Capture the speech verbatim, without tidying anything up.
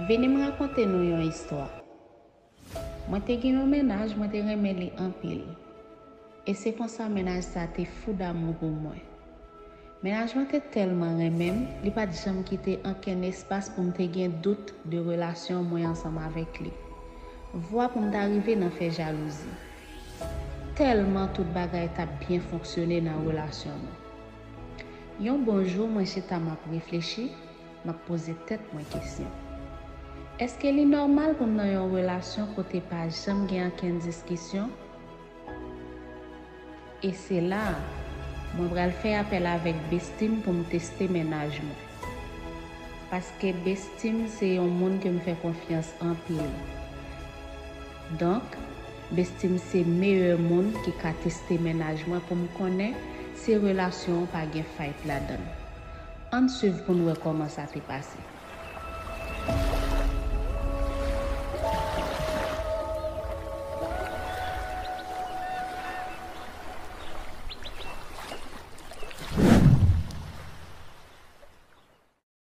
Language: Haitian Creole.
Vini m rakonte nou yon istwa. Mwen te gen yon mennaj, mwen te renmen li anpil. E se konsa mennaj sa te fou damou pou mwen. Mennaj mwen te tèlman renmen m, li pa t janm kite ankenn espas pou m te gen dout de relasyon mwen ansanm avèk li. Vwa pou m ta rive nan fè jalouzi. Tèlman tout bagay t ap byen fonksyone nan relasyon nou. Yon bon jou, mwen chita m ap reflechi, m ap poze tèt mwen kesyon. Èske li nòmal pou m nan yon relasyon kote pa janm gen ankenn diskisyon? E se la a, mwen pral fè apèl avèk besti m pou m teste mennaj mwen. Paske besti m se yon moun ke m fè konfyans anpil. Donk, besti m se meyè moun ki ka teste mennaj mwen pou m konnen si relasyon an pa gen fayt ladan l. Ann swiv pou n wè kòman sa te pase.